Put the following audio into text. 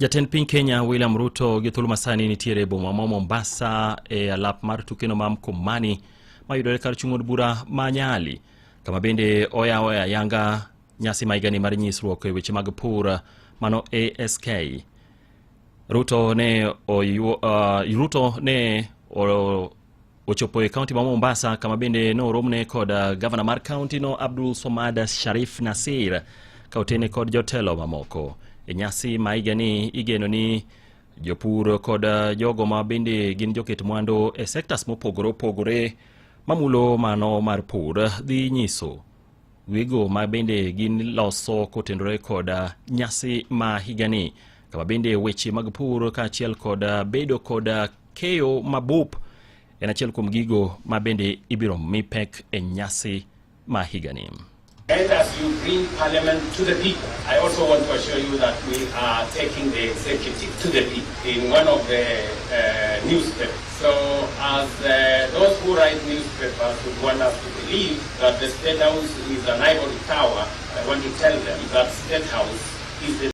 Jatend piny Kenya William Ruto gi thuolo masani nitiere e boma ma Mombasa e alap mar tukeno ma Mkomani mayudore kar chung' od bura ma Nyali, kama bende oyawo e ayanga nyasi ma higani mar nyisruok e weche mag pur mano ASK. Ruto ne ochopo e kaunti ma Mombasa kama bende noromne kod gavana mar kaunti no Abdul Somad Sharif Nasir ka otene kod jotelo mamoko. E nyasi ma higani igeno ni jopur kod jogo ma bende gin joket mwandu e sectors mopogore opogore mamulo mano mar pur dhi nyiso wego ma bende gin loso kotenore kod nyasi ma higani, kama bende weche mag pur kaachiel kod bedo kod keyo mabup en achiel kuom gigo ma bende ibiro mi pek e nyasi ma higani. And as you bring Parliament to the people, I also want to assure you that we are taking the executive to the people in one of the newspapers. So as those who write newspapers would want us to believe that the State House is an ivory tower, I want to tell them that State House is the